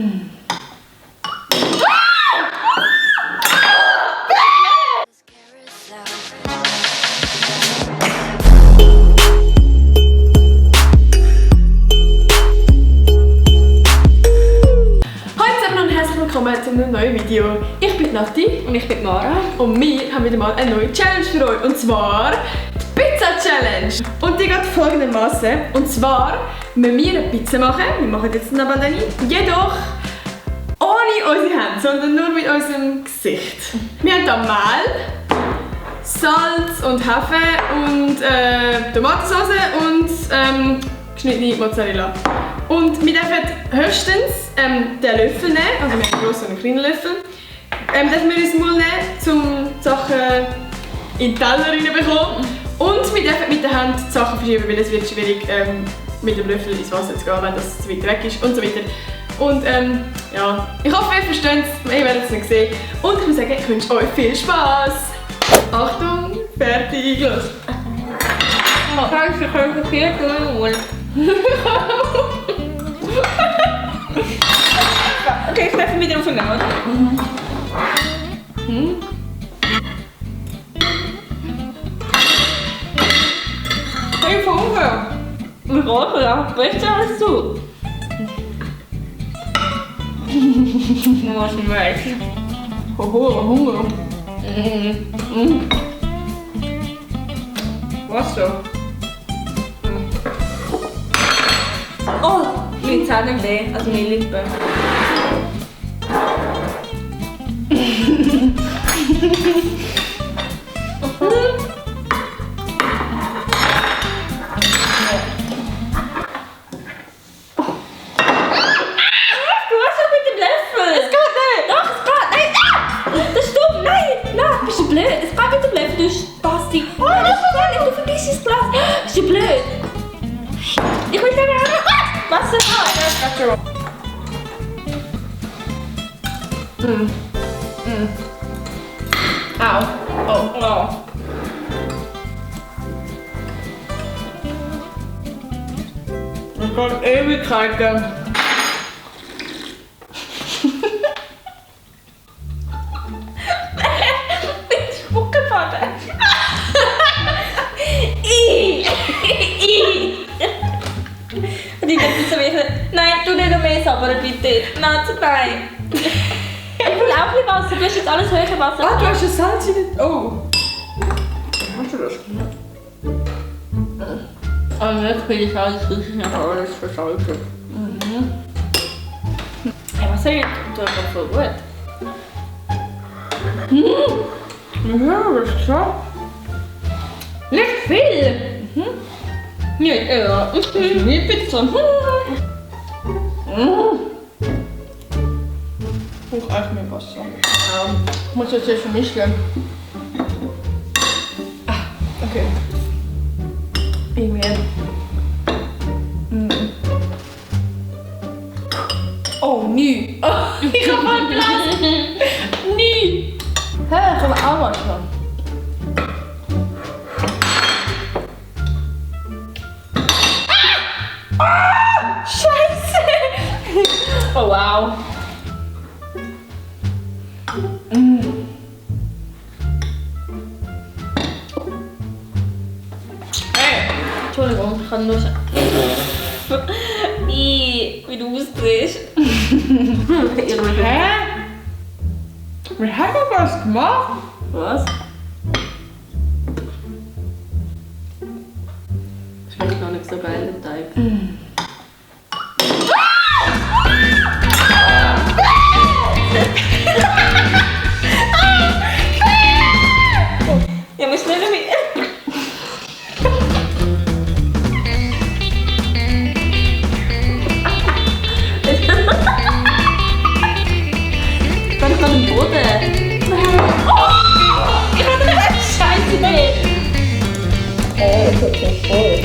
Willkommen zu einem neuen Video. Ich bin Nati und ich bin Mara und wir haben wieder mal eine neue Challenge für euch, und zwar die Pizza Challenge. Und die geht folgendermaßen. Und zwar müssen wir eine Pizza machen. Wir machen jetzt eine Bandani. Jedoch ohne unsere Hände, sondern nur mit unserem Gesicht. Wir haben hier Mehl, Salz und Hefe und Tomatensauce und geschnittene Mozzarella. Und wir dürfen höchstens den Löffel nehmen, also wir haben einen grossen und einen kleinen Löffel. Dürfen wir ins Maul nehmen, um die Sachen in den Teller reinzubekommen. Und wir dürfen mit der Hand die Sachen verschieben, weil es wird schwierig mit dem Löffel ins Wasser zu gehen, wenn das zu weit weg ist und so weiter. Und ja, ich hoffe, ihr versteht es, ihr werdet es nicht sehen. Und ich muss sagen, ich wünsche euch viel Spass. Achtung, fertig, los! Scheiße, ich habe viel tun. Okay, ich darf wieder aufnehmen, oder? Hey, Hunger! Ich rauche ja besser als du. Was meinst du? Hoho, Hunger. Was so? Oh, meine Zähne weh, also meine Lippen. Basti! Oh, das ist blöd! Du vergisst das Glas! Bist du blöd? Ich will gerne Wasser haben! Au! Oh! Oh! Das geht Ewigkeiten. Nein, tu nicht noch mehr Sabber, bitte. Nein, zu klein. Ich will auch ein Wasser. Du hast jetzt alles höhere Wasser. Ah, du hast ein Salz in den... Oh. Hast du das? Aber jetzt will ich alles richtig alles versalzen. Hey, was soll ich? Du hast doch voll gut. Ja, das ist so. Nicht viel. Ja, ich will nie Pizza. Ich brauche echt mehr Wasser. Ich muss jetzt erst vermischen. Okay. Irgendwie. Oh, nie. Ich hab mal Platz. Nie. Hä, ich habe auch Wasser. Scheiße. Oh wow. Entschuldigung, ich kann nur sagen. Wie du aussiehst. Hä? Wir haben was gemacht. Was? Schmeckt noch nicht so geil, der Teig. Ja, wir schnell mit. Dann ist noch ein Boden. Oh! Ich habe eine Scheiße Idee. Das ist ja voll.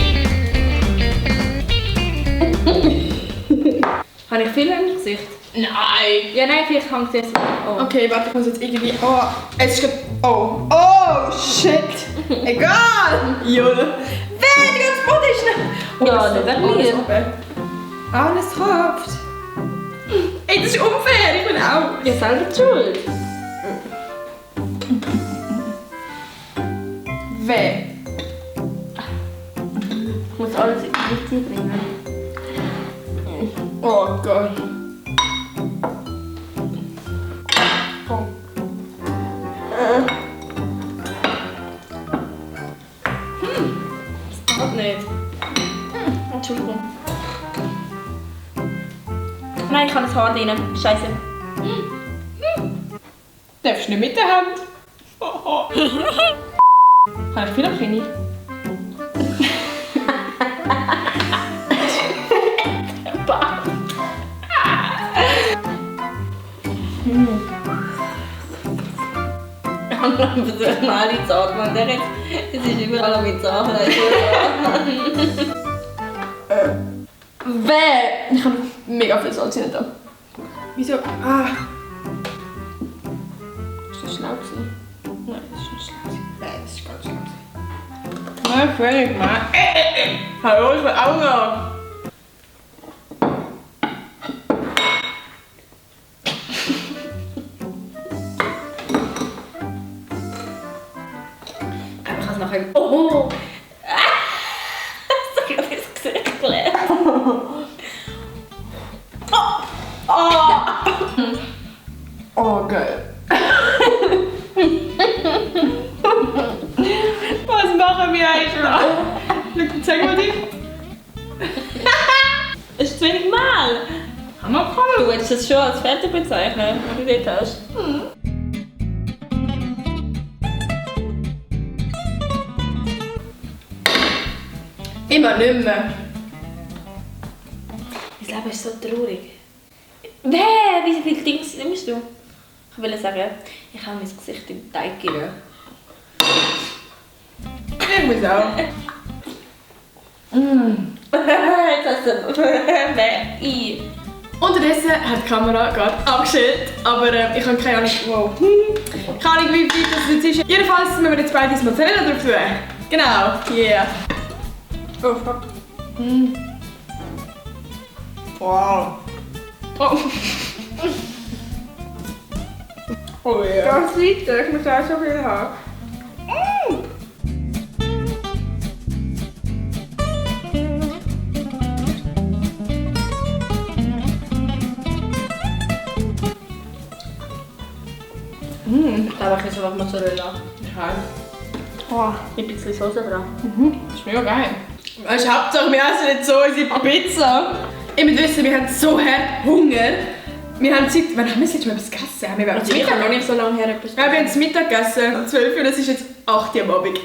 Habe ich viel im Gesicht? Nein. Ja, nein, vielleicht hängt es jetzt. Oh. Okay, warte, ich muss jetzt irgendwie... Oh, es ist... Oh. Oh, shit. Egal. Jule. Wer, die ganze Boden ist schnell. Ja, das wäre mir. Alles tropft. Ey, das ist unfair, ich bin auch. Ihr seid schuld. Wer? Ich muss alles in die Mitte bringen. Oh Gott. Komm. Das geht nicht. Entschuldigung. Nein, ich habe das Haar drin. Scheiße. Darfst du nicht mit der Hand? Oh. Kann ich viel noch keine? Ich habe noch versucht, mal die zu atmen. Der jetzt, es ist überall mit Sachen. Wer? Ich habe mega viel Salz nicht da. Wieso? Ah. Ist das schlau gewesen? Nein, das ist nicht schlecht. Nein, das ist ganz schlau gewesen. Nein, völlig mal. Hallo, ich will auch noch. Ich kann es nachher... Oh! Das ist ein Gesicht gelernt. Oh, geil. Was machen wir eigentlich? Zeig mal die. Das ist zu wenig Mal. Hammer, Du hättest das schon als fertig bezeichnen, wenn du dort hast. Immer nicht mehr. Mein Leben ist so traurig. Wie viele Dinge nimmst du? Ich will sagen, ich habe mein Gesicht im Teig gegeben. Ich muss auch. Jetzt hast du ein. Unterdessen hat die Kamera gerade angestellt, aber ich habe keine Ahnung, wow. Keine Ahnung, wie weit das jetzt ist. Jedenfalls müssen wir jetzt beide das Mozzarella drauf tun. Genau, yeah. Oh, fuck. Wow. Oh. Oh ja. Yeah. Ganz weiter, ich muss auch so viel haben. Ich glaube, ich esse einfach Mozzarella. Ja. Oh, mit ein bisschen Soße dran. Das ist mega geil. Weißt du, Hauptsache wir essen jetzt so unsere Pizza. Ihr müsst wissen, wir haben so hart Hunger. Wir haben Zeit... Wann haben wir jetzt schon etwas gegessen? Wir haben Ich habe noch nicht so lange her etwas. Ja, wir haben das Mittag gegessen, um 12 Uhr, das ist jetzt 8 Uhr am Abend.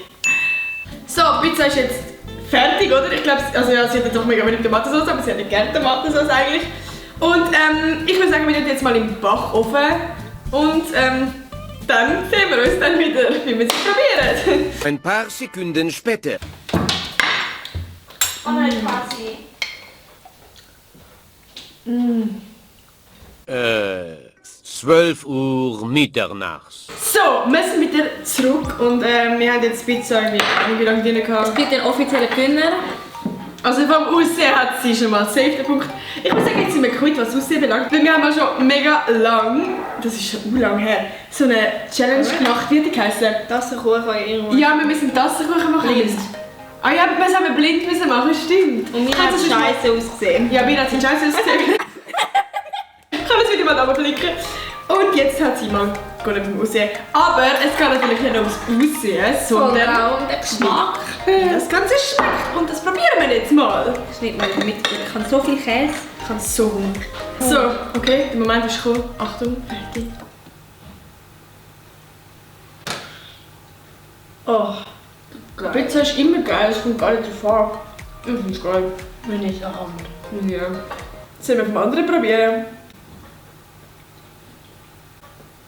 So, die Pizza ist jetzt fertig, oder? Ich glaube, also ja, sie hat jetzt auch mega wenig Tomatensauce, aber sie hat nicht gerne Tomatensauce eigentlich. Und ich würde sagen, wir tun jetzt mal im Backofen und dann sehen wir uns dann wieder, wie wir es probieren. Ein paar Sekunden später. Oh nein, quasi. 12 Uhr mitternachts. So, wir sind wieder zurück und wir haben jetzt Pizza irgendwie, wie lange drin gehabt. Es gibt den offiziellen Gewinner. Also vom Aussehen hat sie schon mal safe den Punkt. Ich muss sagen, jetzt sind wir quitt, was Aussehen belangt. Weil wir haben auch schon mega lang, das ist schon lang her, so eine Challenge gemacht, wie hat die geheißen? Tassenkuchen irgendwo. Ja, wir müssen Tassenkuchen machen. Blind. Ah ja, wir haben blind müssen machen, stimmt. Und mir Kannst hat du es das mal- scheiße ausgesehen. Ja, mir hat es scheiße ausgesehen. Ich kann das wieder mal klicken. Und jetzt hat sie mal gut beim Aussehen. Aber es geht natürlich nicht ums Aussehen, sondern auch um den Geschmack. das Ganze schmeckt. Und das probieren wir jetzt mal. Schneid mal mit. Ich habe so viel Käse. Ich habe so Hunger. So, okay, der Moment ist gekommen. Achtung, fertig. Oh, Pizza ist immer geil, es kommt gar nicht drauf an. Ich finde es geil. Wenn ich auch habe. Ja. Sollen wir vom anderen probieren?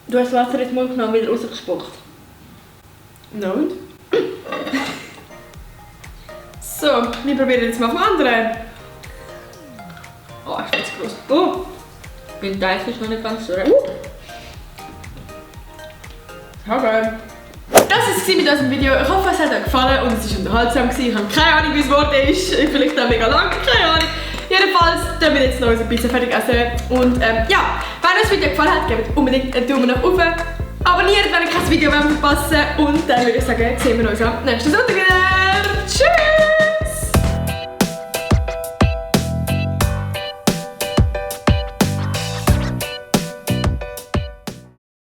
Du hast das Wasser jetzt mal genommen und wieder rausgespuckt. No und? So, wir probieren jetzt mal vom anderen. Oh, ich bin zu groß. Oh! Mein Teig ist noch nicht ganz durch. Ja, geil. Das war es mit unserem Video. Ich hoffe, es hat euch gefallen und es war unterhaltsam. Ich habe keine Ahnung, wie das Wort ist. Vielleicht auch mega lang, keine Ahnung. jedenfalls tun wir jetzt noch unsere Pizza fertig essen. Und ja, wenn euch das Video gefallen hat, gebt unbedingt einen Daumen nach oben. Abonniert, wenn ihr kein Video mehr verpassen. Und dann würde ich sagen, sehen wir uns am nächsten Sonntag wieder.